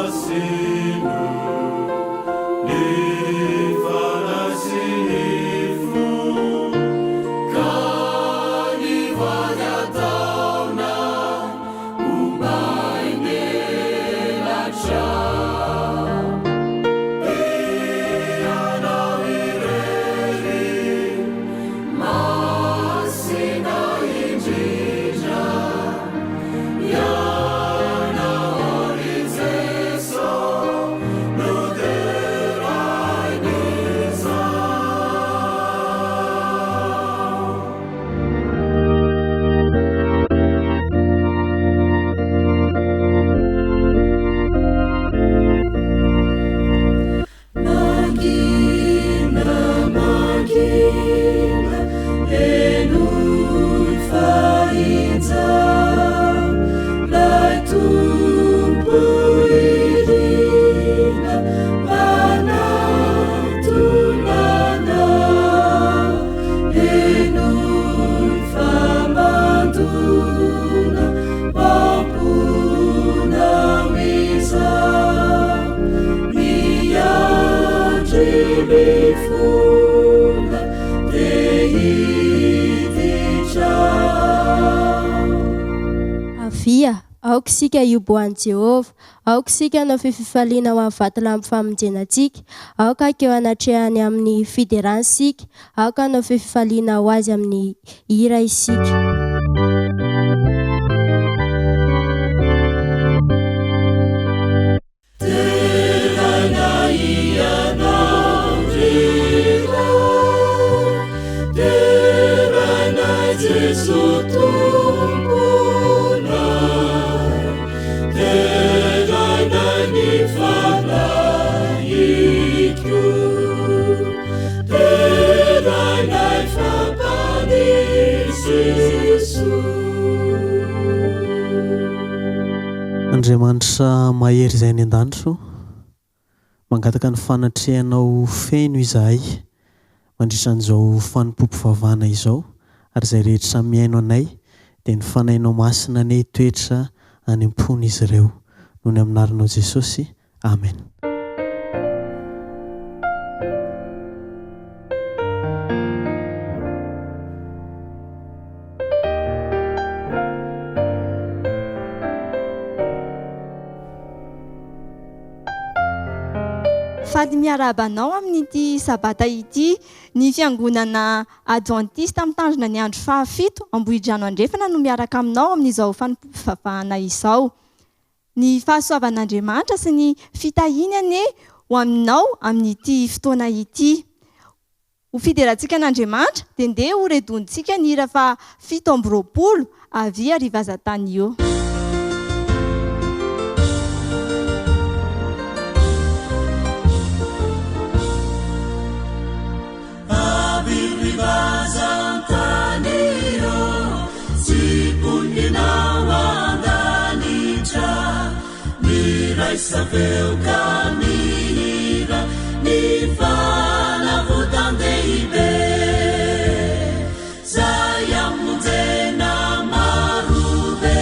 Masino ny fanahy sy ny fo ka ny vady ataonay ho main'elatra. Ianao irery Masina indrindra Ianao ry Jeso no derain'izao. Mangina, mangina, henoy fa injao 'Lay Tompo irina manatona anao. Henoy fa mandona ao am-ponao izao. Miandry mifona te hiditra ao. Avia, aoka isika hiobo ho an'i Jehovah, aoka isika hanao fififaliana ho amin'ny vatolampy famonjena antsika, aoka hankeo anatrehany amin'ny fiderana isika, aoka hanao fififaliana ho azy amin'ny hira isika. Deraina Ianao ry Ray, deraina Jeso Tomponay, deraina ny Fanahiko, deraina fa Mpamonjy Jeso. Andriamanitra mahery izay any an-danitra o, mangataka ny fanatrehanao feno izahay mandritra an'izao fanompoam-pivavahana izao ary izay rehetra mihaino anay dia ny Fanahinao Masina anie hitoetra any am-pon'izy ireo. Noho ny aminaranao Jesosy. Amen. Faly miarahaba anao amin'ity sabata ity. Ny Fiangonana Advantista Mitandrina ny Andro Fahafito Ambohidrano Andrefana no miaraka aminao amin'izao fanompoam-pivavahana izao. Ny fahasoavan'Andriamanitra sy ny fitahiany anie ho aminao amin'ity fotoana ity. Ho fiderantsika an'Andriamanitra dia ndeha ho redonintsika ny hira faha 27, Avia ry vazantany ô. Avy ry vazan-tany ô, tsy mponina ao an-danitra, Miraisa feo ka mihira ny fanavotan-dehibe. Zay amonjena marobe,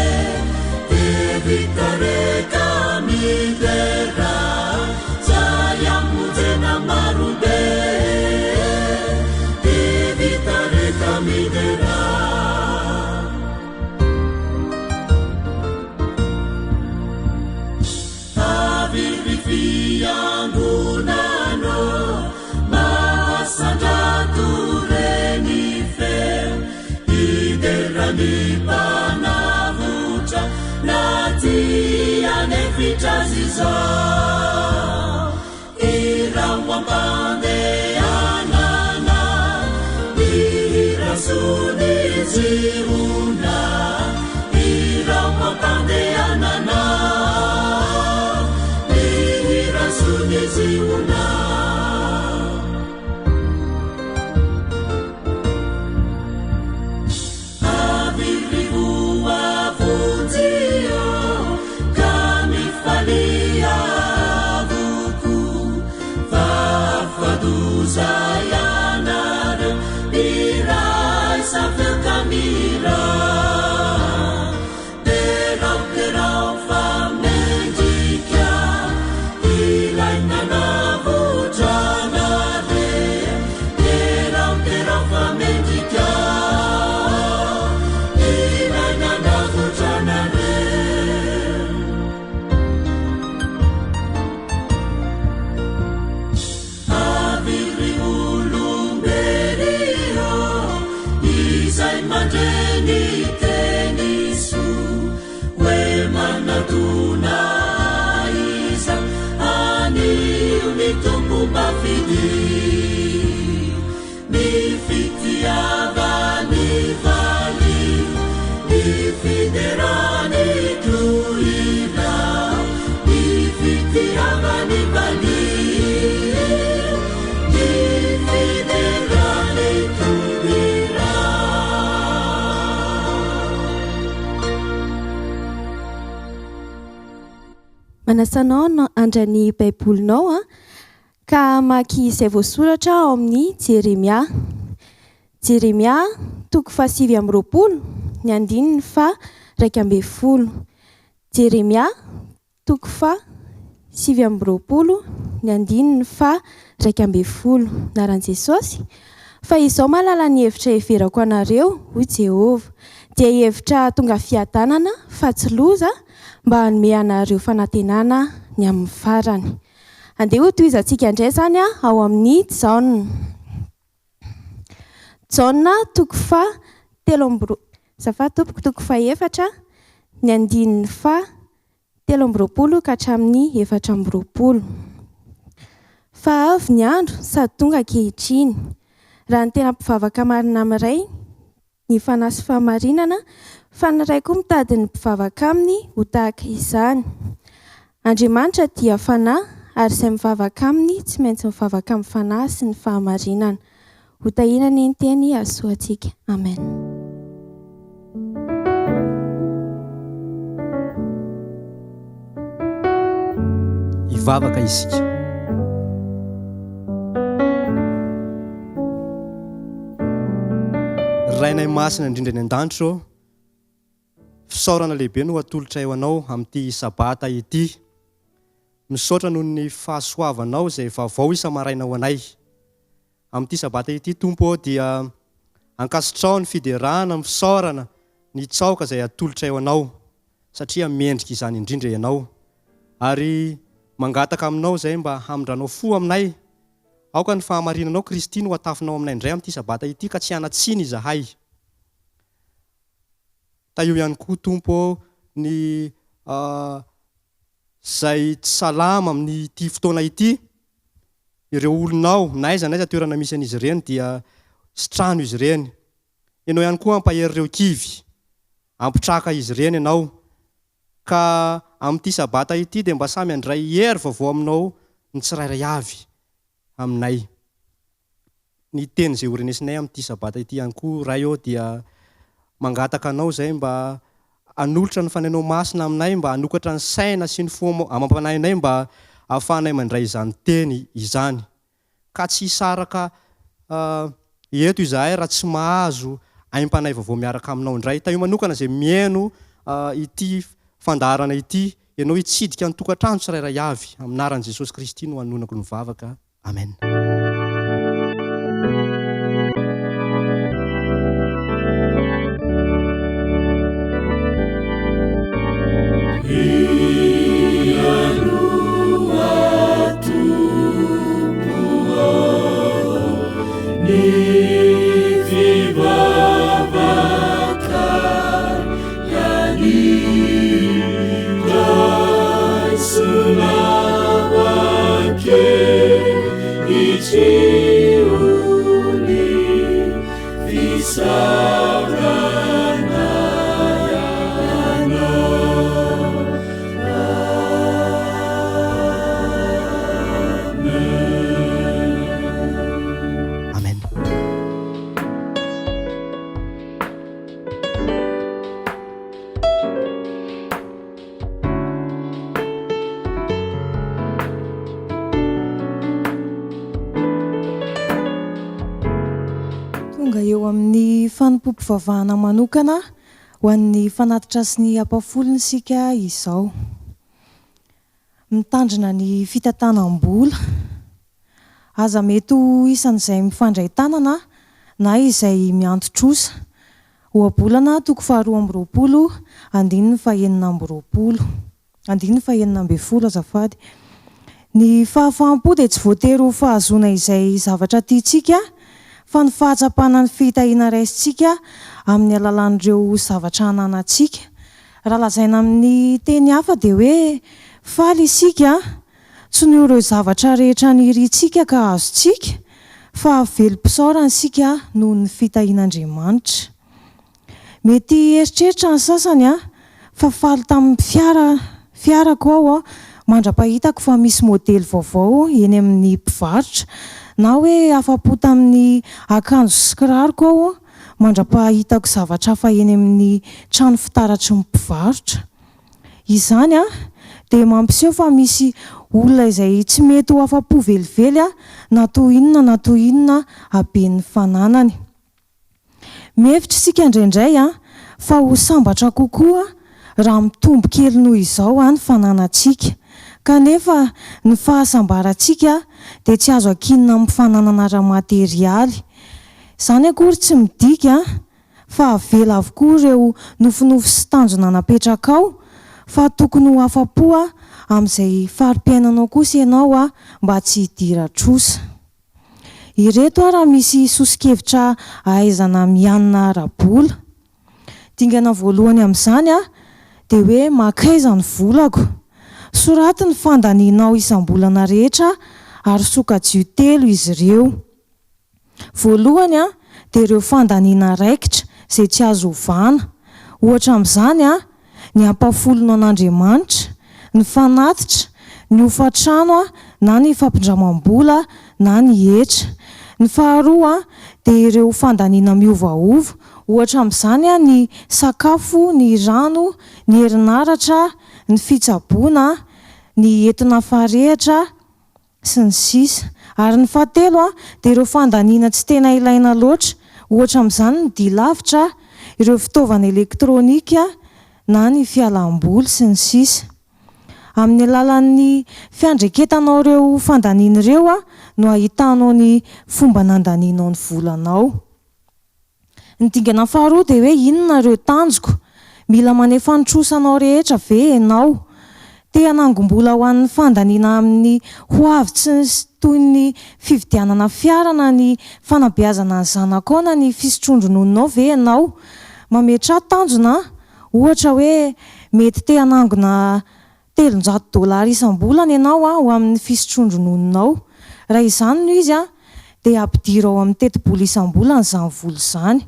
dia vita re ka midera. Zay amonjena marobe, dia vita re ka midera. Avy ry fiangonana ô, mahasandrato re ny feo, hidera ny Mpanavotra na dia hanefitra azy izao. Hirao am-pandehanana, mihira soa ny Ziona, hirao am-pandehanana, mihira soa ny Ziona. Avy ry voavonjy ô, ka mifalia avokoa, fa afa-doza ianareo, miraisa feo ka mihirà. Derao, derao fa mendrika. ny Tompo mpafidy Ny fitiavany valy Ny fiderany tohina Ny fitiavany valy Ny fiderany tohina. Manasa anao handray ny Baibolinao ka hamaky izay voasoratra ao amin'ny Jeremia. Jeremia, toko faha-29, ny andininy faha-11. Jeremia, toko faha-29, ny andininy faha-11. Anaran'i Jesosy, Fa izao mahalala ny hevitra heverako anareo, hoy Jehovah, dia hevitra hahatonga fiadanana, fa tsy loza, mba hanome anareo fanantenana ny amin'ny farany. Andeha hotohizantsika indray izany ao amin'ny Jaona. Jaona toko faha telo amby ro-, azafady tompoko, toko fahefatra, ny andininy faha 23 ka hatramin'ny 24. Fa avy ny andro sady tonga ankehitriny, raha ny tena mpivavaka marina amin'ny Ray ny fanahy sy fahamarinana, fa ny Ray koa mitady ny mpivavaka aminy ho tahaka izany. Andriamanitra dia fanahy, ary izay mivavaka aminy tsy maintsy mivavaka amin'ny fanahy sy ny fahamarinana. Ho tahiana anie ny teny hahasoa antsika. Amen. Hivavaka isika. Rainay masina indrindra any an-danitra ô, fisaorana lehibe no atolotray ho Anao amin'ity Sabata ity. Misaotra noho ny fahasoavanao izay vaovao isa-maraina ho anay. Amin'ity Sabata ity, Tompo ô, dia ankasitraho ny fiderana, ny fisaorana, ny tsaoka izay atolotray ho Anao, satria mendrika izany indrindra Ianao. Ary mangataka Aminao izay mba hamindranao fo aminay. Aoka ny fahamarinanao, Kristy, no hatafinao aminay indray amin'ity Sabata ity, ka tsy hanan-tsiny izahay. Tahio ihany koa, Tompo ô, ny izay tsy salama amin'ity fotoana ity, ireo olonao, na aiza na aiza toerana misy an'izy ireny dia sitrano izy ireny. Ianao ihany koa hampahery ireo kivy, hampitraka izy ireny Ianao. Ka amin'ity Sabata ity dia mba samy handray hery vaovao aminao ny tsirairay avy aminay. Ny teny izay horenesinay amin'ity Sabata ity ihany koa Ray ô dia mangataka Anao izay mba hanolotra ny Fanahinao Masina aminay mba hanokatra ny saina sy ny fo amam-panahinay mba hahafahanay mandray izany teny izany. Ka tsy hisaraka eto izahay raha tsy mahazo aim-panahy vaovao miaraka Aminao indray. Tahio manokana izay mihaino ity fandaharana ity, Ianao hitsidika ny tokantrano tsirairay avy. Amin'ny anaran'i Jesosy Kristy no anonako ny vavaka. Amen. Amen. Tonga eo amin'ny fanompoam-pivavahana manokana ho an'ny fanatitra sy ny ampahafolony isika izao. Mitandrina ny fitantanam-bola. Aza mety ho isan'izay mifandray tanana na izay mianto-trosa. Ohabolana toko faharoa amby roapolo andininy fahenina amby roapolo. Andininy fahenina ambin'ny folo azafady. Ny fahafaham-po dia tsy voatery ho fahazoana izay zavatra tiantsika fa ny fahatsapana ny fitahiana raisintsika amin'ny alalan'ireo zavatra ananantsika. Raha lazaina amin'ny teny hafa dia hoe faly isika. Tsy noho ireo zavatra rehetra nirintsika ka azontsika, fa velom-pisaorana isika noho ny fitahian'Andriamanitra. Mety hieritreritra ny sasany fa faly tamin'ny fiara fiarako aho mandra-pahitako fa misy modely vaovao eny amin'ny mpivarotra, na hoe afa-po tamin'ny akanjo sy kiraroko aho mandra-pahitako zavatra hafa eny amin'ny trano fitaratry ny mpivarotra. Izany dia mampiseho fa misy olona izay tsy mety ho afa-po velively na toy inona na toy inona haben'ny fananany. Mihevitra isika indraindray fa ho sambatra kokoa raha mitombo kely noho izao ny fananantsika. Kanefa ny fahasambarantsika dia tsy azo ankinina amin'ny fananana ara-materialy. Izany akory tsy midika fa avela avokoa ireo nofinofy sy tanjona napetrakao, fa tokony ho afa-po amin'izay fari-piainanao kosa ianao mba tsy hidiran-trosa. Ireto ara misy soso-kevitra ahaizana mianina ara-bola. Dingana voalohany amin'izany dia hoe mankaiza ny volako. Soraty ny fandanianao isam-bolana rehetra ary sokajio telo izy ireo. Voalohany dia ireo fandaniana raikitra izay tsy azo ovana. Ohatra amin'izany ny ampahafolona an'Andriamanitra, ny fanatitra, ny hofan-trano na ny fampindramam-bola na ny hetra. Ny faharoa dia ireo fandaniana miovaova, ohatra amin'izany ny sakafo, ny rano, ny herinaratra, ny fitsaboana, ny etona farehitra, sy ny sisa Ary ny fahatelo dia ireo fandaniana tsy tena ilaina loatra, ohatra amin'izany ny dia lavitra, ireo fitaovana elektronika na ny fialam-boly, sy ny sisa Amin'ny alalan'ny fiandreketanao ireo fandaniana ireo no ahitanao ny fomba nandanianao ny volanao. Ny dingana faharoa dia hoe inona ireo tanjoko? Mila manefa ny trosanao rehetra ve ianao? Te hanangom-bola ho an'ny fandaniana amin'ny ho avy tsy toy ny fividianana fiara na ny fanabeazana ny zanakao na ny fisotroan-dronononao ve ianao? Mametraha tanjona, ohatra hoe mety te hanangona 300 dollars isam-bolana ianao ho amin'ny fisotroan-dronononao. Raha izany no izy, dia ampidiro ao amin'ny tetibola isam-bolana izany vola izany.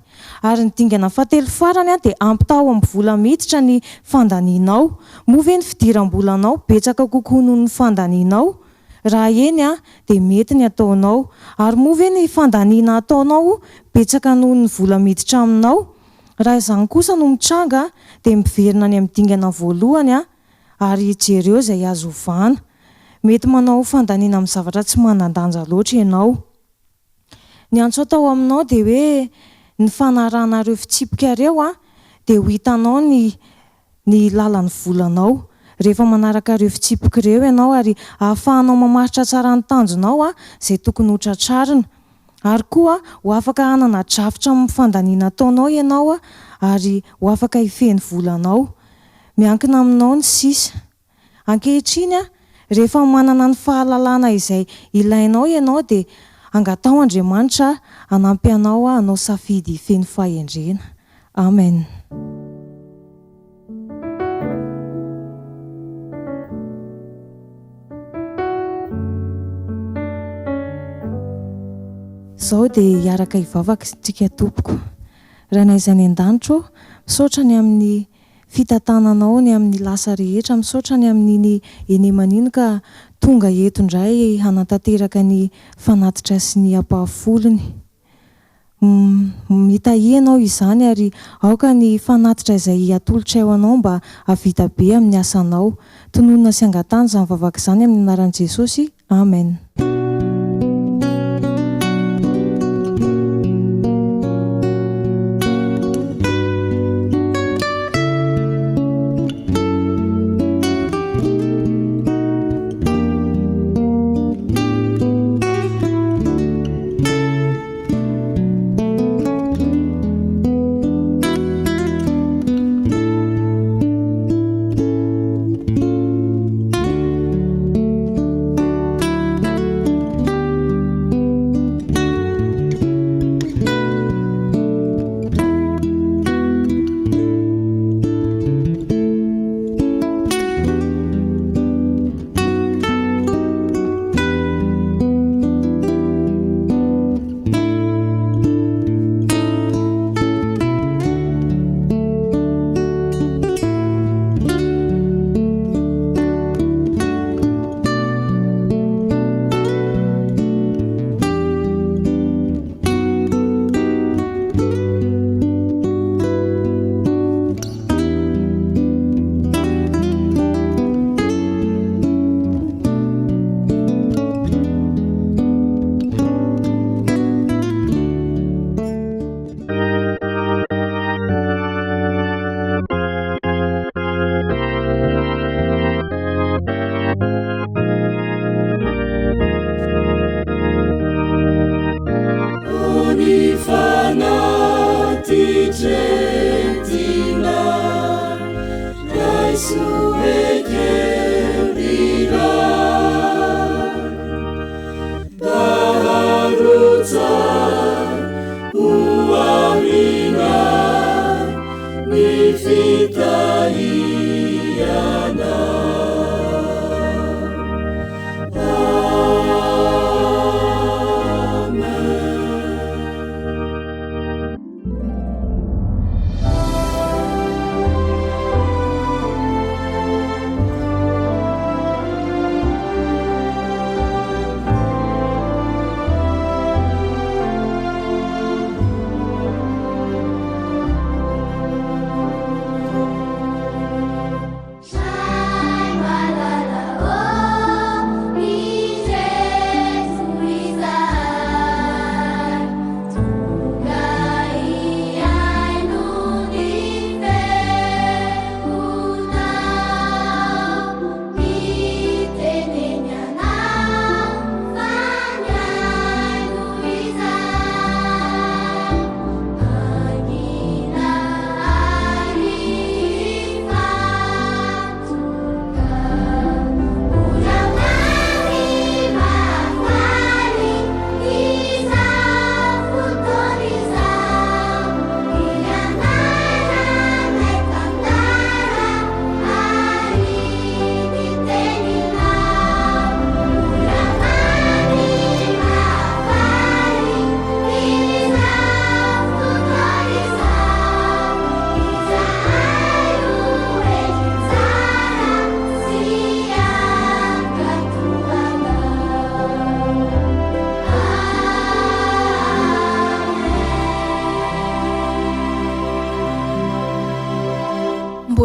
Ary ny dingana fahatelo farany dia ampitaho amin'ny vola miditra ny fandanianao. Moa ve ny fidiram-bolanao betsaka kokoa noho ny fandanianao? Raha eny, dia mety ny ataonao. Ary moa ve ny fandaniana ataonao betsaka noho ny vola miditra aminao? Raha izany kosa no mitranga dia miverina any amin'ny dingana voalohany ary jereo izay azo ovana. Mety manao fandaniana amin'ny zavatra tsy manan-danja loatra ianao. Ny antso atao aminao dia hoe ny fanarahana ireo fitsipika ireo dia ho hitanao ny ny lalan'ny volanao rehefa manaraka ireo fitsipika ireo ianao ary ahafahanao mamaritra tsara ny tanjonao izay tokony ho tratrarina. Ary koa ho afaka hanana drafitra amin'ny fandaniana ataonao ianao ary ho afaka hifehy ny volanao. Miankina aminao ny sisa. Ankehitriny, rehefa manana ny fahalalana izay ilainao ianao dia angataho Andriamanitra hanampy anao hanao safidy feno fahendrena. Amen. Izao dia hiaraka hivavaka isika tompoko. Rainay izay any an-danitra ô, misaotra ny amin'ny fitantananao ny amin'ny lasa rehetra, misaotra ny amin'iny Enemana iny ka tonga eto indray hanatanteraka ny fanatitra sy ny ampahafolony. Mitahia Ianao izany ary aoka ny fanatitra izay atolotray ho Anao mba hahavita be amin'ny asanao. Tononina sy angatahana izany vavaka izany amin'ny anaran'i Jesosy. Amen.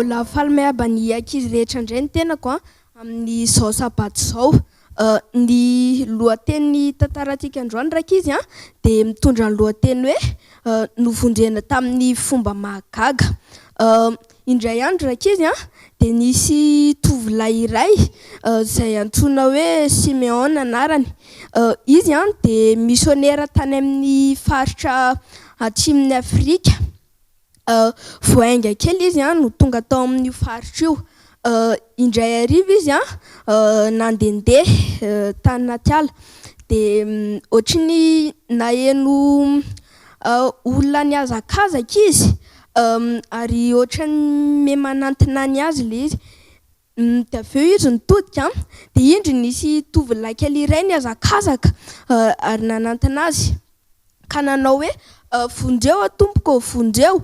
Mbola faly miarahaba ny ankizy rehetra indray ny tenako amin'izao sabata izao. Ny lohatenin'ny tantarantsika androany rankizy dia mitondra ny lohateny hoe novonjena tamin'ny fomba mahagaga. Indray andro rankizy dia nisy tovolahy iray izay antsoina hoe Simeon anarany. Izy dia misionera tany amin'ny faritra atsimon'i Afrika. Vao hainga kely izy no tonga tao amin'io faritra io. Indray hariva izy nandehandeha tany anaty ala dia ohatry ny naheno olona nihazakazaka izy ary ohatran'ny miha-manantona ny azy ilay izy. Dia avy eo izy nitodika dia indro nisy tovolahy kely iray nihazakazaka ary nanantona azy ka nanao hoe, Vonjeo aho tompoko ô, vonjeo!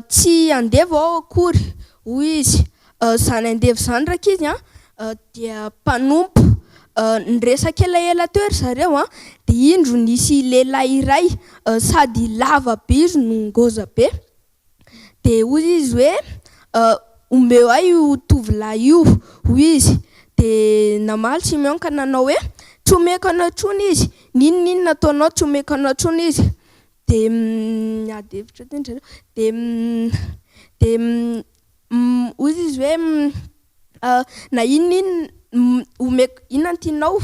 Tsy andevo aho akory, hoy izy. Izany andevo izany rankizy an, dia mpanompo. Niresaka elaela teo ry zareo an, dia indro nisy lehilahy iray sady lava be izy no ngôza be. Dia hoy izy hoe, Omeo ahy io tovolahy io, hoy izy. Dia namaly Simeon ka nanao hoe, Tsy omeko anao intsony izy, n'inon'inona ataonao tsy omeko anao intsony izy. Dia niady hevitra teo ry zareo. Dia dia hoy izy hoe, Na inona inona omeko, inona no tianao?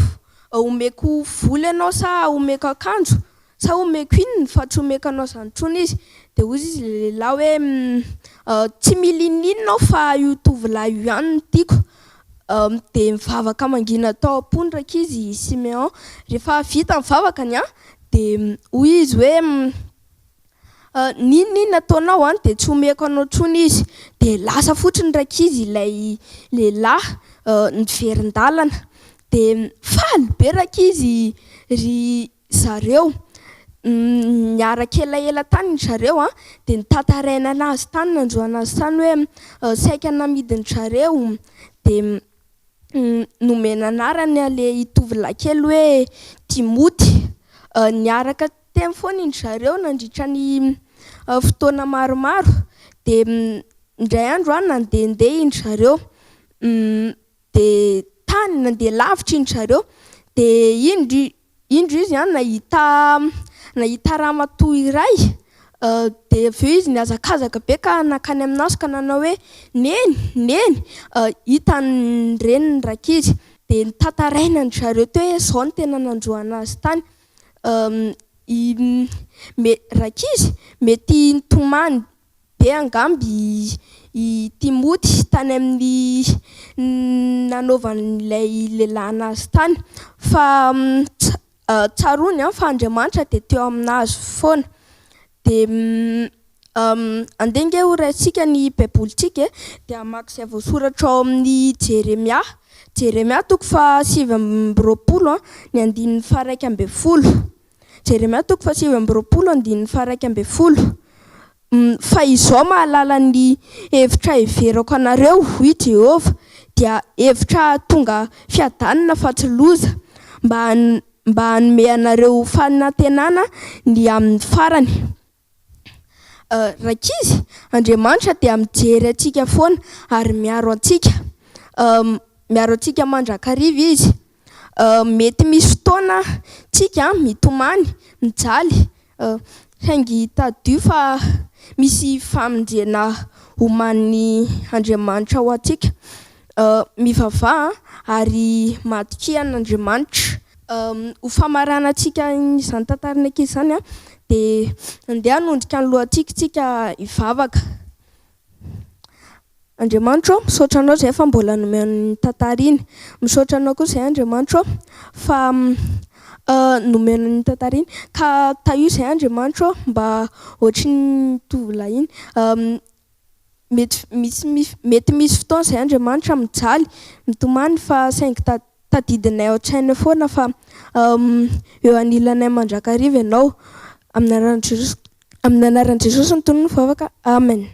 Omeko vola ianao sa omeko akanjo? Sa omeko inona fa tsy omeko anao izany intsony izy. Dia hoy izy ilay lehilahy hoe, Tsy mila inon'inona aho fa io tovolahy io ihany no tiako. Dia nivavaka mangina tao am-pony rankizy i Simeon. Rehefa vita ny vavakany dia hoy izy hoe, N'inon'inona ataonao dia tsy omeko anao intsony izy. Dia lasa fotsiny rankizy ilay lehilahy niverin-dalana. Dia faly be rankizy ry zareo. Niaraka elaela tany ry zareo an, dia notantaraina anazy tany, nanjo anazy tany hoe saika namidin-dry zareo, dia nomena anarana ilay tovolahy kely hoe Timoty. Niaraka teny foana indry zareo nandritra ny fotoana maromaro, dia indray andro an, nandehandeha indry zareo, dia tany nandeha lavitra indry zareo, dia indry Indro izy an, nahita nahita ramatoa iray, dia avy eo izy nihazakazaka be ka nankany aminazy ka nanao hoe, Neny! Neny! Hitan'ny reniny rankizy. Dia notantarainany zareo teo hoe izao no tena nanjo anazy tany. I me- rankizy, mety nitomany be angamba i i Timoty tany amin'ny nanaovan'ilay lehilahy anazy tany, fa tsaroany fa Andriamanitra dia teo aminazy foana. Dia andeha ange ho raintsika ny Baibolintsika e, dia hamaky izay voasoratra ao amin'ny Jeremia, Jeremia toko faha-29 ny andininy faha-11. Jeremia toko faha-29 andininy faha-11. Fa izao mahalala ny hevitra heverako anareo, hoy Jehovah, dia hevitra hahatonga fiadanana fa tsy loza, mba mba hanome anareo fanantenana ny amin'ny farany. Rankizy, Andriamanitra dia mijery antsika foana ary miaro antsika. Miaro antsika mandrakariva Izy. Mety misy fotoana tsika mitomany, mijaly, saingy tadidio fa misy famonjena omanin'i Andriamanitra ho antsika. Mivavaha ary matokia an'Andriamanitra. Ho famaranantsika izany tantaran'ny ankizy izany dia andeha hanondrika ny lohantsika isika hivavaka. Andriamanitra ô, misaotra Anao izahay fa mbola nomeo an'iny tantara iny. Misaotra Anao koa izahay Andriamanitra ô fa nomeo an'iny tantara iny. Ka tahio izahay Andriamanitra ô mba ohatry ny tovolahy iny. Mety misy mety misy fotoana izahay Andriamanitra mijaly, mitomany fa saingy tadidinay ao an-tsainay foana fa eo anilanay mandrakariva Ianao. Amin'ny anaran'i Jesosy. Amin'ny anaran'i Jesosy no tonony vavaka. Amen.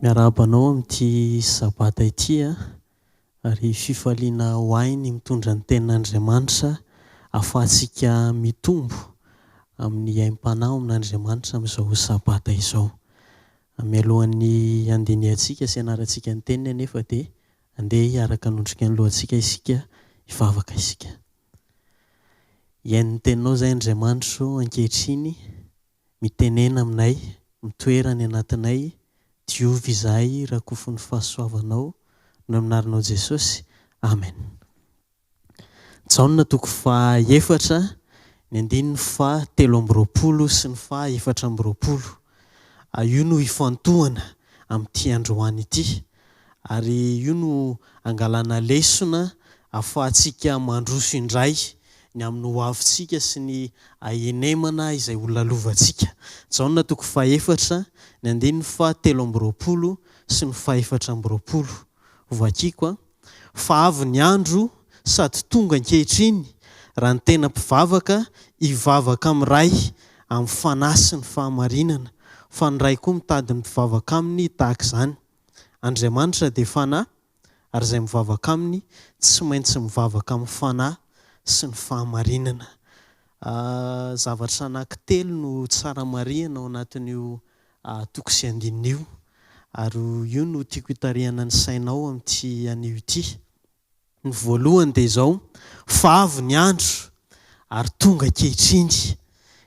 Miarahaba anao amin'ity sabata ity ary fifaliana ho ahy ny mitondra ny tenin'Andriamanitra ahafahantsika mitombo amin'ny aim-panahy ao amin'Andriamanitra amin'izao sabata izao. Mialohan'ny handinihantsika sy hianarantsika ny teniny anefa dia andeha hiaraka hanondrika ny lohantsika isika hivavaka isika. Hihaino ny teninao izahay Andriamanitro ankehitriny. Mitenena aminay, mitoera any anatinay, diovy izahay rakofin'ny fahasoavanao, no aminarinao Jesosy. Amen. Jaona toko faha efatra, ny andininy faha 23 sy ny faha 24. Io no ifantohana amin'ity androany ity. Ary io no angalana lesona ahafahantsika mandroso indray ny amin'ny ho avintsika sy ny hahenemana izay ho lalovantsika. Jaona toko fahefatra, ny andininy faha 23 sy ny faha 24. Hovakiko an. Fa avy ny andro sady tonga ankehitriny raha ny tena mpivavaka hivavaka amin'ny Ray amin'ny fanahy sy ny fahamarinana, fa ny Ray koa mitady ny mpivavaka aminy tahaka izany. Andriamanitra dia Fanahy, ary izay mivavaka Aminy tsy maintsy mivavaka amin'ny Fanahy sy ny fahamarinana. Zavatra anankitelo no tsara marihina ao anatin'io toko sy andininy io, ary io no tiako hitarihana ny sainao amin'ity anio ity. Ny voalohany dia izao, fa avy ny andro, ary tonga ankehitriny.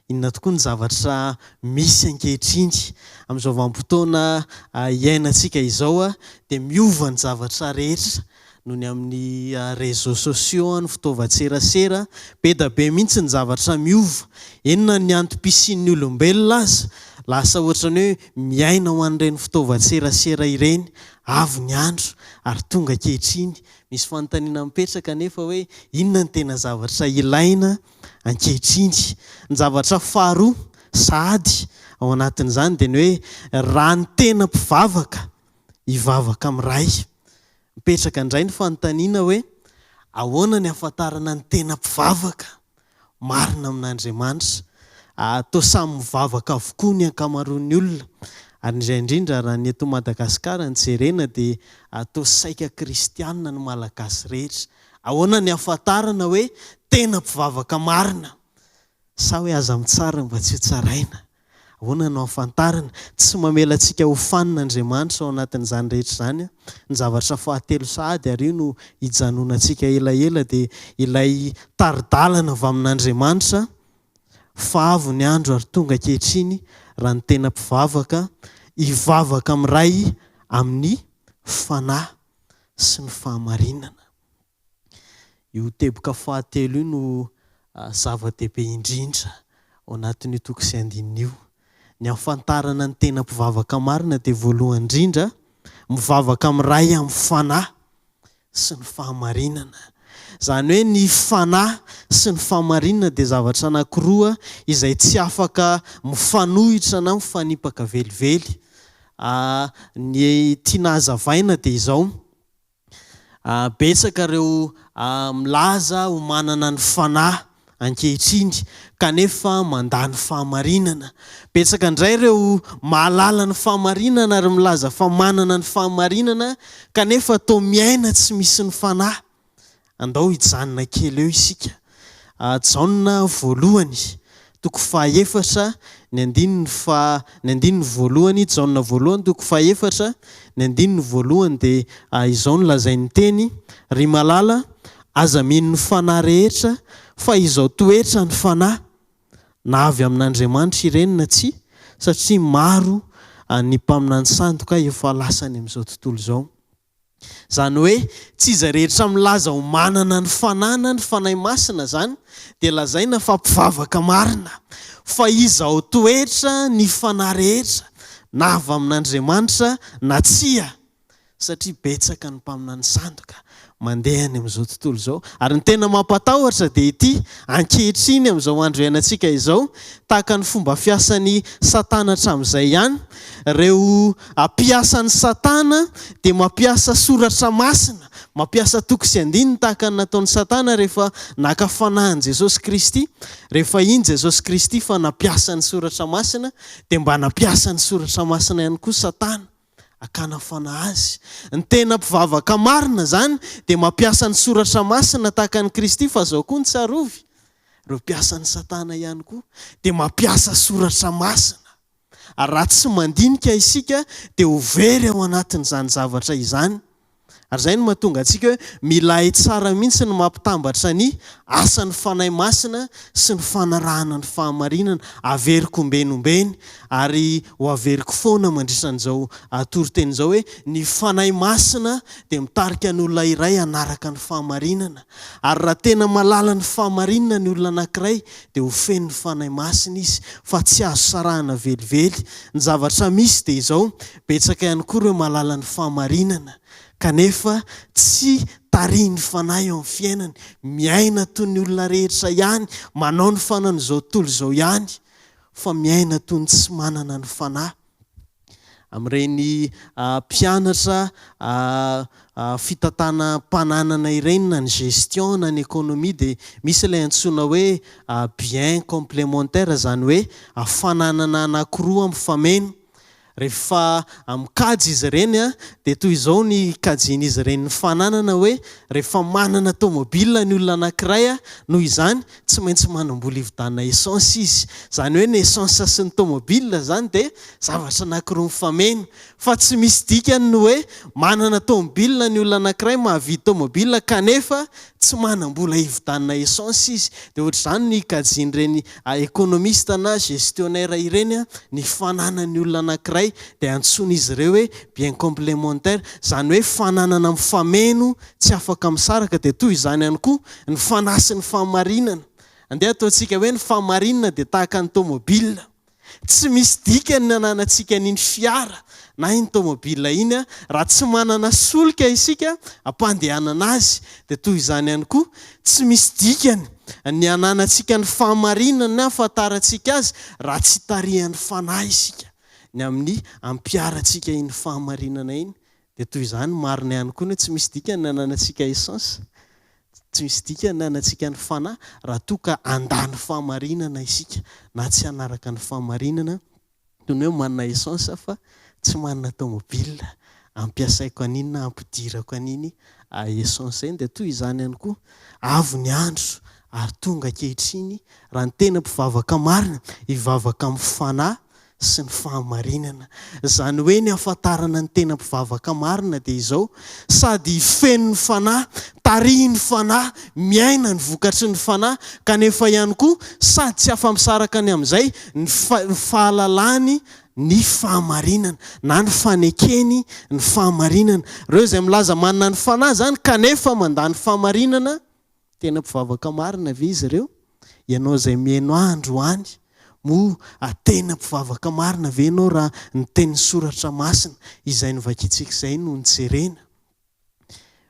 Inona tokoa ny zavatra misy ankehitriny? Amin'izao vanim-potoana iainantsika izao dia miova ny zavatra rehetra noho ny amin'ny réseaux sociaux, ny fitaovan-tserasera. Be dia be mihitsy ny zavatra miova. Eny na ny antom-pisian'ny olombelona aza lasa ohatran'ny hoe miaina ho an'ireny fitaovan-tserasera ireny. Avy ny andro ary tonga ankehitriny. Misy fanontaniana mipetraka anefa hoe inona no tena zavatra ilaina ankehitriny? Ny zavatra faharoa sahady ao anatin'izany dia ny hoe raha ny tena mpivavaka hivavaka amin'ny Ray. Mipetraka indray ny fanontaniana hoe ahoana ny ahafantarana ny tena mpivavaka? marina amin'Andriamanitra. Toa samy mivavaka avokoa ny ankamaroan'ny olona, ary indrindra indrindra raha ny eto Madagasikara no jerena dia toa saika kristianina ny Malagasy rehetra. Ahoana ny ahafantarana hoe tena mpivavaka marina? Sa hoe aza mitsara mba tsy ho tsaraina? Ahoana no ahafantarana? Tsy mamela antsika ho fanina Andriamanitra ao anatin'izany rehetra izany. Ny zavatra fahatelo sahady, ary io no hijanonantsika elaela, dia ilay tari-dalana avy amin'Andriamanitra, Fa avy ny andro ary tonga ankehitriny raha ny tena mpivavaka hivavaka amin'ny Ray amin'ny Fanahy sy ny fahamarinana. Io teboka fahatelo io no zava-dehibe indrindra ao anatin'io toko sy andininy io. Ny hahafantarana ny tena mpivavaka marina dia voalohany indrindra mivavaka amin'ny Ray amin'ny Fanahy sy ny fahamarinana. Izany hoe ny Fanahy sy ny fahamarinana dia zavatra anankiroa izay tsy afaka mifanohitra na mifanipaka velively. Ny tiana hazavaina dia izao, Betsaka ireo milaza ho manana ny Fanahy ankehitriny kanefa mandà ny fahamarinana. Betsaka indray ireo mahalala ny fahamarinana ary milaza fa manana ny fahamarinana kanefa toa miaina tsy misy ny Fanahy. Andao hijanona kely eo isika. Jaona voalohany, toko fahaefatra, ny andininy faha, ny andininy voalohany, Jaona voalohany toko fahaefatra, ny andininy voalohany dia izao no lazain'ny teny, Ry malala, aza mino ny fanahy rehetra, fa izao toetra ny fanahy, na avy amin'Andriamanitra ireny na tsia, satria maro ny mpaminany sandoka efa lasa any amin'izao tontolo izao. Izany hoe tsy izay rehetra milaza ho manana ny Fanahy na ny Fanahy Masina izany dia lazaina fa mpivavaka marina, fa izao toetra ny fanahy rehetra na avy amin'Andriamanitra na tsia, satria betsaka ny mpaminany sandoka mandeha any amin'izao tontolo izao. Ary ny tena mampatahotra dia ity, ankehitriny amin'izao andro iainantsika izao, tahaka ny fomba fiasan'i Satana hatramin'izay ihany, Ireo mpiasan'i Satana dia mampiasa soratra masina, mampiasa toko sy andininy tahaka ny nataon'i Satana rehefa naka fanahy an'i Jesosy Kristy. Rehefa iny Jesosy Kristy fa nampiasa ny soratra masina, dia mba nampiasa ny soratra masina ihany koa Satana. Hakana fanahy azy. Ny tena mpivavaka marina izany dia mampiasa ny soratra masina tahaka an'i Kristy fa izao koa no tsarovy, ireo mpiasan'i Satana ihany koa dia mampiasa soratra masina. Ary raha tsy mandinika isika dia ho very ao anatin'izany zavatra izany. Ary izay no mahatonga antsika hoe mila hay tsara mihitsy ny mampitambatra ny asan'ny Fanahy Masina sy ny fanarahana ny fahamarinana. Averiko ombeny ombeny ary ho averiko foana mandritra an'izao toriteny izao hoe ny Fanahy Masina dia mitarika ny olona iray hanaraka ny fahamarinana. Ary raha tena malala ny fahamarinana ny olona anankiray dia ho feno ny Fanahy Masina izy fa tsy azo sarahina velively. Ny zavatra misy dia izao, Betsaka ihany koa ireo mahalala ny fahamarinana kanefa tsy tarihin'ny Fanahy eo amin'ny fiainany, miaina toy ny olona rehetra ihany, manao ny fanaon'izao tontolo izao ihany, fa miaina toy ny tsy manana ny Fanahy. Amin'ireny mpianatra fitantanam-pananana ireny na ny gestion na ny économie dia misy ilay antsoina hoe bien complémentaire, izany hoe fananana anankiroa mifameno. Rehefa mikajy izy ireny dia toy izao ny ikajian'izy ireny ny fananana hoe rehefa manana tomobile ny olona anankiray noho izany tsy maintsy manam-bola hividianana essence izy. Izany hoe ny essence sy ny tomobile izany dia zavatra anankiroa mifameno. Fa tsy misy dikany ny hoe manana tomobile ny olona anankiray mahavidy tomobile kanefa tsy manam-bola hividianana essence izy. Dia ohatr'izany no ikajian'ireny économiste na gestionnaire ireny ny fananan'ny olona anankiray dia antsoin'izy ireo hoe bien complémentaire, izany hoe fananana mifameno tsy afaka misaraka. Dia toy izany ihany koa ny fanahy sy ny fahamarinana. Andeha ataontsika hoe ny fahamarinana dia tahaka ny tomobile. Tsy misy dikany ny ananantsika an'iny fiara na iny tomobile iny raha tsy manana solika isika hampandehanana azy. Dia toy izany ihany koa, tsy misy dikany ny ananantsika ny fahamarinana na ahafantarantsika azy raha tsy tarihan'ny Fanahy isika ny amin'ny hampiharantsika iny fahamarinana iny. Dia toy izany marina ihany koa ny hoe tsy misy dikany ny ananantsika essence. Tsy misy dikany ny anantsika ny fanahy raha toa ka handà ny fahamarinana isika na tsy hanaraka ny fahamarinana, toy ny hoe manana essence fa tsy manana tomobile, ampiasaiko an'iny na ampidirako an'iny essence iny, dia toy izany ihany koa, avy ny andro ary tonga ankehitriny raha ny tena mpivavaka marina hivavaka amin'ny fanahy sy ny fahamarinana. Izany hoe ny hahafantarana ny tena mpivavaka marina dia izao, sady feno ny Fanahy, tarihin'ny Fanahy, miaina ny vokatry ny Fanahy, kanefa ihany koa sady tsy afa-misaraka ny amin'izay ny fahalalany ny fahamarinana, na ny fanekeny ny fahamarinana. Ireo izay milaza manana ny Fanahy izany kanefa mandà ny fahamarinana, Tena mpivavaka marina ve izy ireo? Ianao izay mihaino ahy androany, moa tena mpivavaka marina ve ianao raha ny tenin'ny Soratra Masina izay novakintsika izay no nojerena?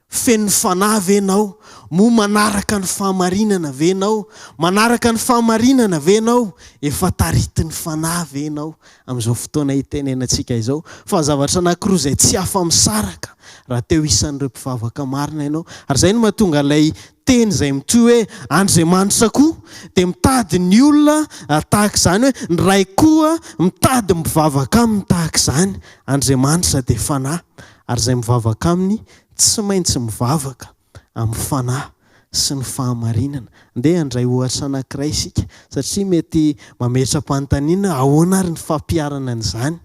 Feno fanahy ve ianao? Moa manaraka ny fahamarinana ve ianao? Manaraka ny fahamarinana ve ianao? Efa taritin'ny fanahy ve ianao amin'izao fotoana itenenantsika izao? Fa zavatra anankiroa izay tsy afa-misaraka raha te ho isan'ireo mpivavaka marina ianao. Ary izay no mahatonga ilay teny izay mitohy hoe, Andriamanitra koa dia mitady ny olona tahaka izany hoe, ny Ray koa mitady ny mpivavaka aminy tahaka izany. Andriamanitra dia Fanahy, ary izay mivavaka aminy tsy maintsy mivavaka amin'ny Fanahy sy ny fahamarinana. Andeha handray ohatra anankiray isika, satria mety mametra-panontaniana hoe ahoana ary ny fampiharana an'izany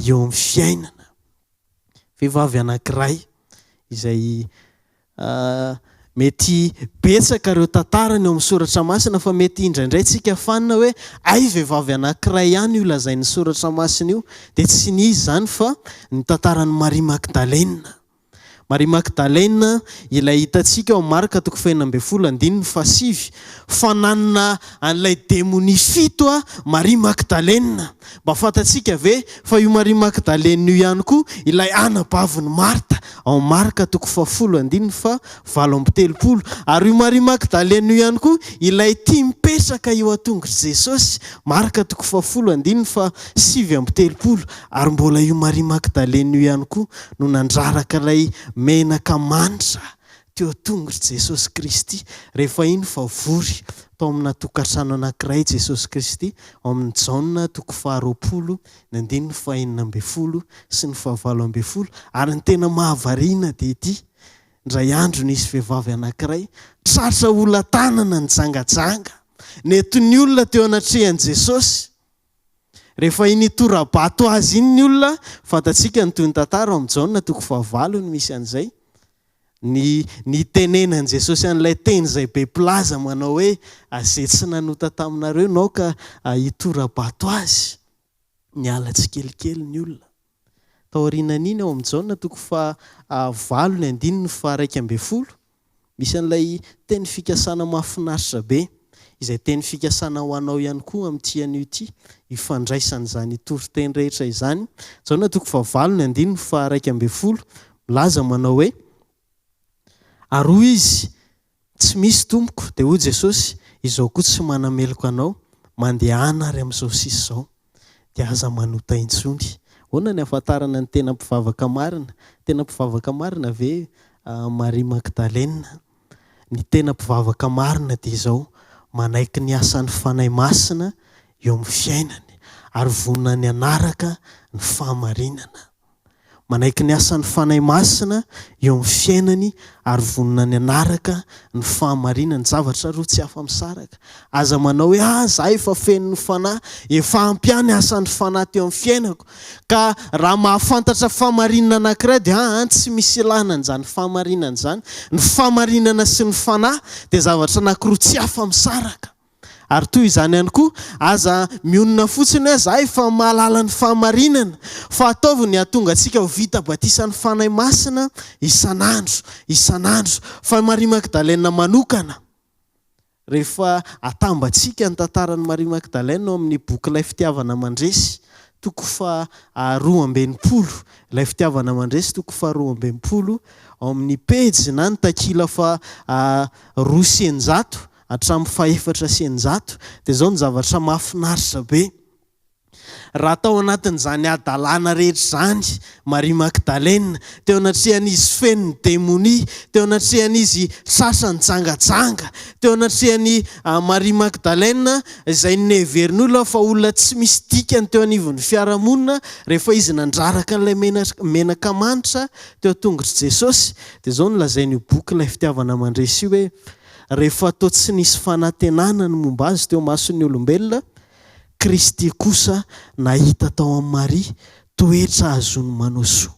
eo amin'ny fiainana. Vehivavy anankiray izay mety betsaka ireo tantarany ao amin'ny soratra masina fa mety indraindray tsika fanina hoe hay vehivavy anankiray ihany io lazain'ny soratra masina io dia tsy ny izy izany fa ny tantaran'i Maria Magdalena. Maria Magdalena ilay hitantsika ao amin'ny Marka toko faha-16 andininy fahasivy fa nanana an'ilay demonia fito Maria Magdalena. Mba fantatsika ve fa io Maria Magdalena io ihany koa ilay anabavin'i Marta ao amin'ny Marka toko fahafolo andininy faha 38. Ary io Maria Magdalena io ihany koa ilay tia mipetraka eo an-tongotr'i Jesosy, Marka toko fahafolo andininy faha 39. Ary mbola io Maria Magdalena io ihany koa no nandraraka ilay menaka manitra. teo an-tongotr'i Jesosy Kristy, rehefa iny fa vory tao amina tokantrano anankiray Jesosy Kristy, ao amin'ny Jaona toko faharoapolo, ny andininy fahenina ambinifolo sy ny fahavalo ambinifolo, ary ny tena mahavariana dia ity, indray andro nisy vehivavy anankiray tratra hola-tanana nijangajanga, nentin'ny olona teo anatrehan'i Jesosy. Rehefa iny hitora-bato azy iny ny olona, fantatsika ny tohin'ny tantara ao amin'ny Jaona toko fahavalo no misy an'izay, ny nitenenan'i Jesosy an'ilay teny izay be mpilaza manao hoe, Izay tsy nanota taminareo no aoka hitora-bato azy. Niala tsikelikely ny olona. Taorianan'iny ao amin'ny Jaona toko faha valo ny andininy faha 11, misy an'ilay teny fikasana mahafinaritra be, izay teny fikasana ho anao ihany koa amin'ity anio ity, ifandraisan'izany toriteny rehetra izany. Jaona toko faha valo ny andininy faha 11, milaza manao hoe, Ary hoy izy, Tsy misy, Tompoko. Dia hoy Jesosy, Izao koa tsy manameloka anao, mandehana ary amin'izao sisa izao, dia aza manota intsony. Ahoana ny ahafantarana ny tena mpivavaka marina? Tena mpivavaka marina ve Maria Magdalena? Ny tena mpivavaka marina dia izao, manaiky ny asan'ny Fanahy Masina eo amin'ny fiainany, ary vonona ny hanaraka ny fahamarinana. Manaiky ny asan'ny Fanahy Masina eo amin'ny fiainany ary vonona ny hanaraka ny fahamarinany. Zavatra roa tsy afa-misaraka. Aza manao hoe, ah, za efa feno ny Fanahy, efa ampy ahy ny asan'ny Fanahy teo amin'ny fiainako. Ka raha mahafantatra fahamarinana anankiray dia, ah, ah, tsy misy ilana an'izany fahamarinana izany. Ny fahamarinana sy ny Fanahy dia zavatra anankiroa tsy afa-misaraka. Ary toy izany ihany koa, aza mionona fotsiny hoe za efa mahalala ny fahamarinana, fa ataovy ny hahatonga antsika ho vita batisan'ny Fanahy Masina isan'andro, isan'andro. Fa i Maria Magdalena manokana, rehefa atambatsika ny tantaran'i Maria Magdalena ao amin'ny boky Ilay Fitiavana Mandresy, toko faha 62, Ilay Fitiavana Mandresy, toko faha 62, ao amin'ny pejy na ny takila faha 602, hatramin'ny faha-604, dia izao ny zavatra mahafinaritra be, Raha tao anatin'izany hadalana rehetra izany Maria Magdalena, teo anatrehan'izy feno ny demonia, teo anatrehan'izy tratra nijangajanga, teo anatrehan'i Maria Magdalena izay neverin'olona fa olona tsy misy dikany teo anivon'ny fiarahamonina, rehefa izy nandraraka an'ilay menaka manitra teo an-tongotr'i Jesosy, dia izao no lazain'io boky Ilay Fitiavana Mandresy io hoe, Rehefa toa tsy nisy fanantenana ny momba azy teo imason'ny olombelona, Kristy kosa nahita tao amin'i Maria toetra ahazoany manao soa.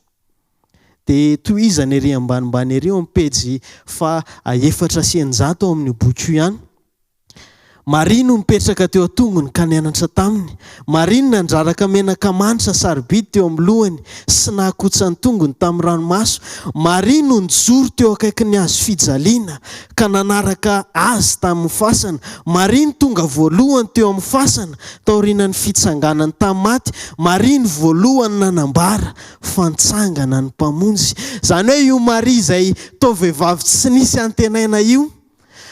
Dia tohizana ery ambanimbany ery ao amin'ny pejy faha 604 ao amin'io boky io ihany. Maria no nipetraka teo an-tongony ka nianatra taminy. Maria no nandraraka menaka manitra sarobidy teo amin'ny lohany sy nahakotsa ny tongony tamin'ny ranomaso. Maria no nijoro teo akaikin'ny hazo fijaliana ka nanaraka azy tamin'ny fasana. Maria no tonga voalohany teo amin'ny fasana taorianan'ny fitsanganany tamin'ny maty. Maria no voalohany nanambara fa nitsangana ny Mpamonjy. Izany hoe io Maria izay toa vehivavy tsy nisy antenaina io,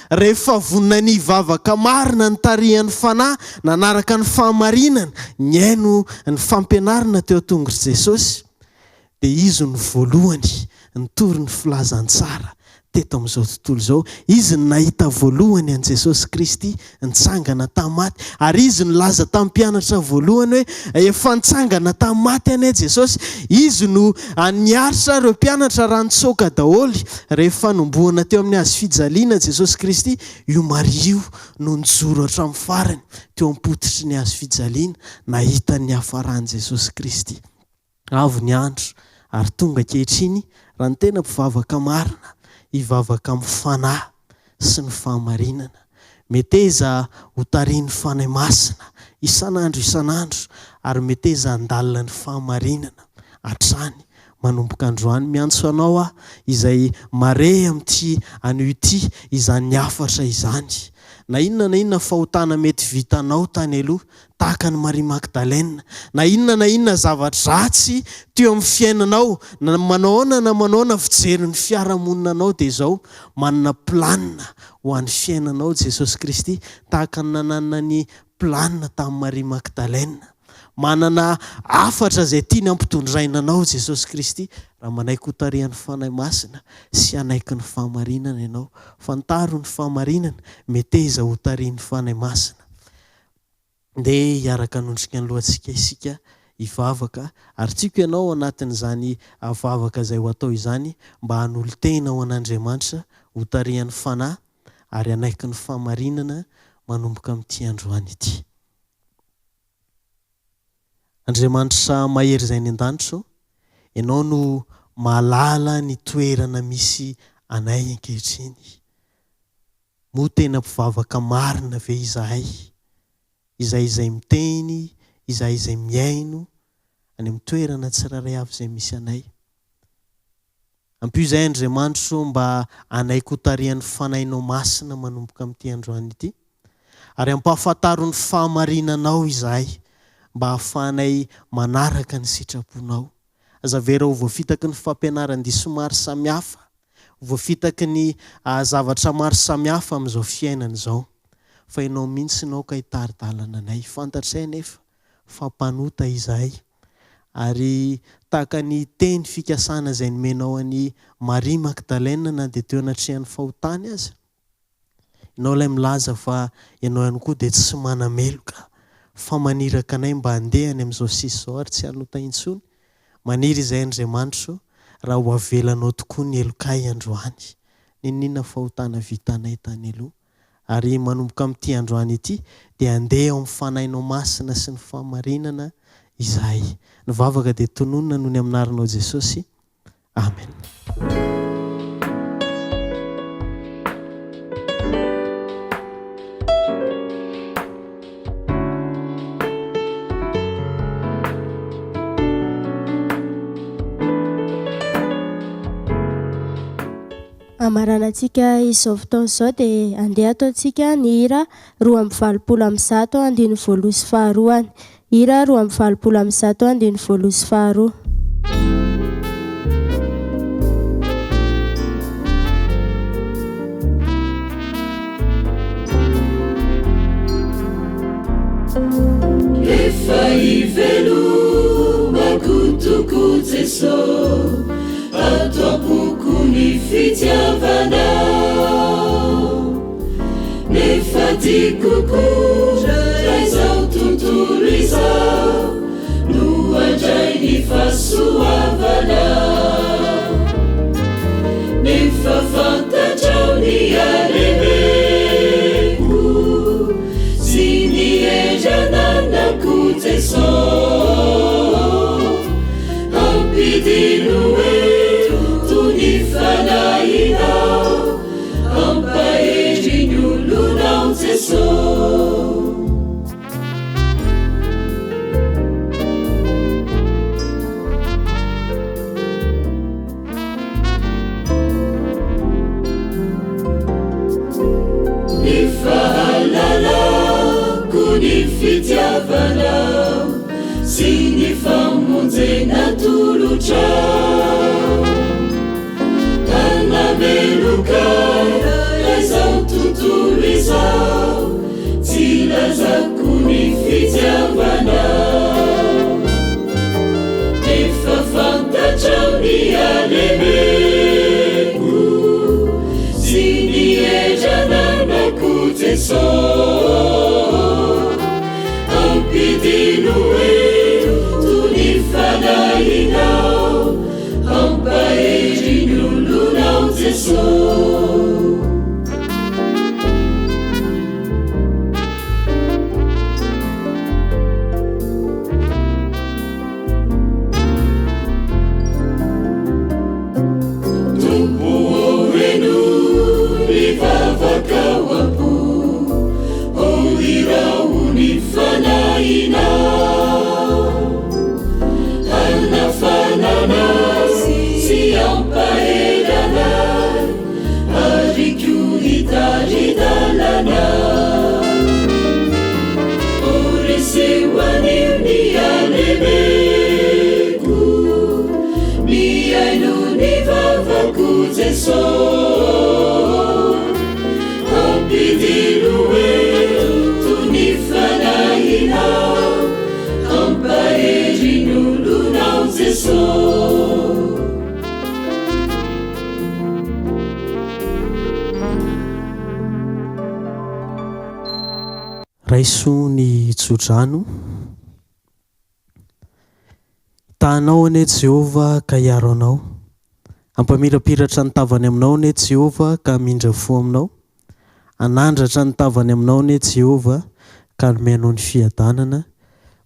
Rehefa vonona ny hivavaka marina nitarihan'ny Fanahy, nanaraka ny fahamarinana, nihaino ny fampianarana teo an-tongotr'i Jesosy, dia izy no voalohany nitory ny filazantsara teto amin'izao tontolo izao. Izy no nahita voalohany an'i Jesosy Kristy nitsangana tamin'ny maty, ary izy no nilaza tamin'ny mpianatra voalohany hoe, Efa nitsangana tamin'ny maty anie Jesosy. Izy no niaritra ireo mpianatra raha nitsoaka daholo rehefa fanombohana teo amin'ny hazo fijaliana Jesosy Kristy. Io Maria io no nijoro hatramin'ny farany teo am-pototry ny hazo fijaliana, nahita ny niafaran'i Jesosy Kristy. Avo ny andro, ary tonga ankehitriny raha ny tena mpivavaka marina hivavaka amin'ny fanahy sy ny fahamarinana. Meteza ho tarihin'ny Fanahy Masina isan'andro isan'andro ary meteza handalina ny fahamarinana hatrany manomboka androany. Miantso anao aho izay mare amin'ity anio ity izany hafatra izany. Na inona na inona fahotana mety vitanao tany aloha, tahaka an'i Maria Magdalena. Na inona na inona zava-dratsy teo amin'ny fiainanao, na manao ahoana na manao ahoana fijerin'ny fiarahamonina anao, dia izao, manana planina ho an'ny fiainanao Jesosy Kristy, tahaka ny nananany planina tamin'i Maria Magdalena. Manana hafatra izay tiany hampitondraina anao Jesosy Kristy raha manaiky hotarihan'ny Fanahy Masina sy hanaiky ny fahamarinana ianao. Fantaro ny fahamarinana, meteza hotarihin'ny Fanahy Masina. Ndeha hiaraka hanondrika ny lohantsika isika hivavaka ary tiako ianao ao anatin'izany vavaka izay ho atao izany mba hanolo-tena ho an'Andriamanitra, hotarihan'ny Fanahy ary hanaiky ny fahamarinana manomboka amin'ity androany ity. Andriamanitra mahery izay any an-danitra ô, Ianao no mahalala ny toerana misy anay ankehitriny. Moa tena mpivavaka marina ve izahay? Izahay izay miteny, izahay izay mihaino, any amin'ny toerana tsirairay avy izay misy anay. Ampio izahay Andriamanitra ô mba hanaiky ho tarihan'ny Fanahinao Masina manomboka amin'ity androany ity. Ary ampahafantaro ny fahamarinanao izahay mba hahafahanay manaraka ny sitraponao. Aza avela ho voafitaky ny fampianaran-diso maro samihafa, ho voafitaky ny zavatra maro samihafa amin'izao fiainana izao, fa Ianao mihitsy no aoka hitari-dalana anay. Fantatray anefa fa mpanota izahay, ary tahaka ny teny fikasana izay nomenao an'i Maria Magdalena na dia teo anatrehan'ny fahotany aza, Ianao ilay milaza fa ianao ihany koa dia tsy manameloka fa maniraka anay mba handeha any amin'izao sisa izao ary tsy hanota intsony. Maniry izahay Andriamanitro raha ho avelanao tokoa ny helokay androany. N'inon'inona fahotana vitanay tany aloha. Ary manomboka amin'ity androany ity dia handeha ao amin'ny Fanahinao Masina sy ny fahamarinana izahay. Ny vavaka dia tononina noho ny aminaranao Jesosy. Amen. Hamaranantsika izao fotoana izao dia andeha ataontsika ny hira 182 andininy voalohany sy faharoany. Hira 182 andininy voalohany sy faharoa. Efa ivelomako tokoa Jeso Ato am-poko ny fitiavanao Nefa tiako koa raha izao tontolo izao No handray ny fahasoavanao Nefa fantatrao ny halemeko Sy ny hery ananako Jeso Ampidino eto ny fanahinao Ampahery ny olonao Jeso. Ny fahalalako ny fitiavanao sy ny famonjena atolotrao. Hanameloka ahy izao tontolo izao, tsy lazako ny fitiavanao. Efa fantatrao ny halemeko sy ny hery ananako Jeso. Ampidino eto ny fanahinao. Hampahery ny olonao Jeso. Tompo ô henoy ny vavaka ao am-po, ô iraho ny fanahinao. Hanafanana sy hampahery anay ary koa hitari-dalana. O reseho anio ny halemeko, mihaino ny vavako Jeso. Ampidino eto ny fanahinao. Raiso ny tsodrano. Hitahanao anie Jehovah ka hiaro anao. Hampamirapiratra ny tavany aminao anie Jehovah ka hamindra fo aminao. Hanandratra ny tavany aminao anie Jehovah ka hanome anao ny fiadanana.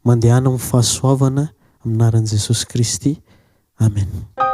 Mandehana amin'ny fahasoavana amin'ny anaran'i Jesosy Kristy. Amen.